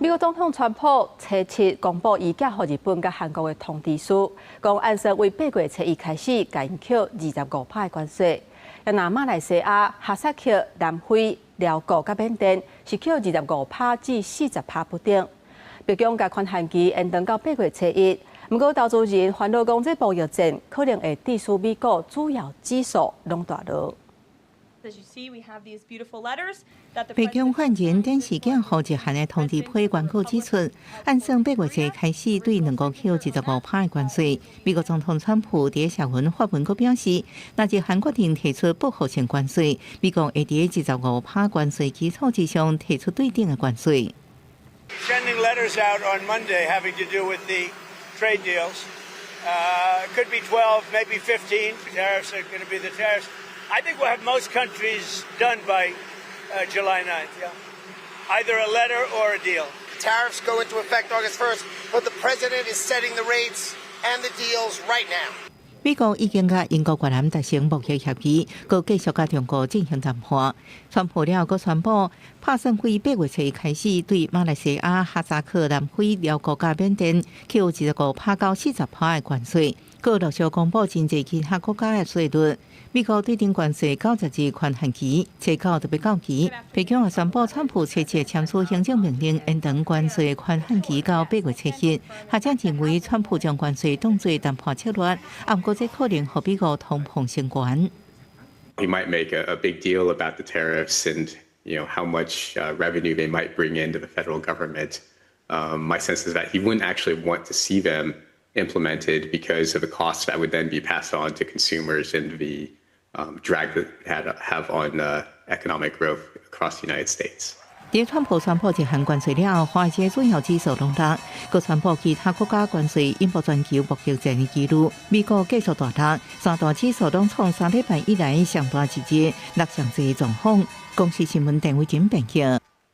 美國總統川普初七公布伊寄予日本佮韓國的通知書，講按算為8月初一開始，共𪜶扣25趴的關稅。若馬來西亞、哈薩克、南非、寮國佮緬甸是扣25趴至40趴不等。白宮共寬限期延長到八月初一，毋過投資人煩惱講，這貿易戰可能會致使美國主要指數攏大落。白宮發言人電視鏡予日韓的通知批原告指出，按算八月初開始對兩國扣二十五趴的關稅。美國總統川普佇社群發文閣表示，若日韓決定提出報復性關稅，美國會佇二十五趴關稅基礎之上提出對等的關稅。 Sending letters out on Monday having to do with the trade deals. Could be 12, maybe 15. Tariffs are going to be the tariffs. I think we'll have most countries done by July 9th, yeah. Either a letter or a deal. Tariffs go into effect August 1st, but the president is setting the rates and the deals right now. 美國已經佮英國、越南達成貿易協議，閣繼續佮中國進行談判。川普了後閣宣布，拍算對八月初一開始對馬來西亞、哈薩克、南非、寮國佮緬甸扣25趴到40趴的關稅，閣陸續公布真濟其他國家的稅率。美國對等關稅90日寬限期，初九就欲到期。白宮也宣布，川普初七簽署行政命令，延長關稅寬限期到八月初一。學者認為，川普將關稅當做談判策略，毋過這可能予美國通膨升懸。 He might make a big deal about the tariffs and how much revenue they might bring into the federal government. My sense is that he wouldn't actually want to see them implemented because of the costs that would then be passed on to consumers and the drag that have on economic growth across the United States. 佇川普宣布日韓關稅了後，華爾街主要指數攏落，閣宣布其他國家關稅引爆全球貿易戰的疑慮。美國繼續大落，三大指數攏創3禮拜以來上大一日落上濟狀況。公視新聞鄧偉珍編譯。